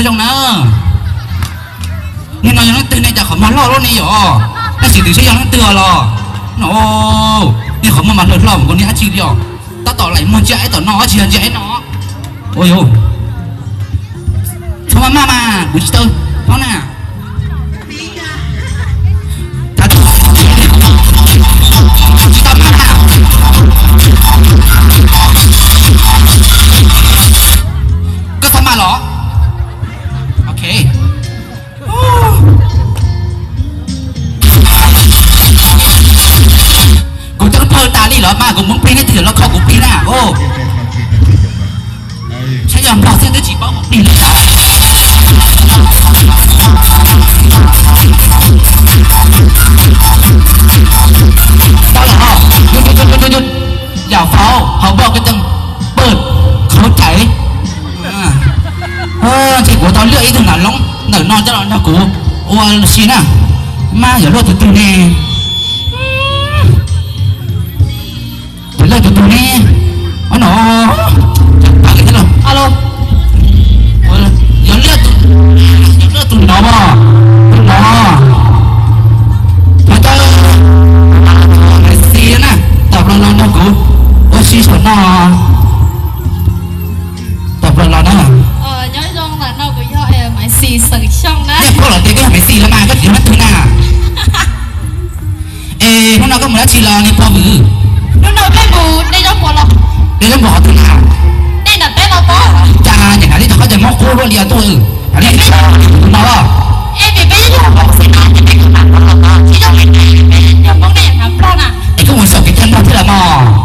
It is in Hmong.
Zoo na, nej no yog leej twg ne, cas qhov muag loj loj ne yom? Nej sim twv seb yog leej twg los. No, nej qhov muag mas hlaws hlo nkaus niag dab tsi li os. Tab tom laim muag ntsia ib tom no, tsis yog ntsia ib no. Ua yus, txhob maj maj mas kuv tsis tau paub na. Tsis tau maj na. Koj txhob maj los. Ok. Kuv twb pawg tas li los mas kuv muab plig, nej twg los kho kuv plig na. Saib yog nplog xwb twb tsis paub kuv plig li. Tau lawm os. Yam faus hauv npoj koj ceeb pawg khaub cais. Ces kuv tau luaj ib tug nam loob ntawm no coj los nrog kuv ua si na. Mas yog luaj tus twg ne? Yog luaj tus twg ne? Ua no, alo, yog luaj tus, yog luaj tus no, tus no. Thov caw Maiv Xis na, tawm plaws los nrog kuv ua si saum no. Tawm plaws los na. Nej paub lawm tias koj yog Maiv Xis los mas koj tsis yog leej twg na. Es hnub no koj mus dab tsi los niag pog vwm? Dej zaub npua qhov twg na? Cas niam hnav tib co khaub ncaws mob qub luaj li os tuaj. Hnav li tus no los. Es koj mus xyaum kev cai nplog thiab los mog.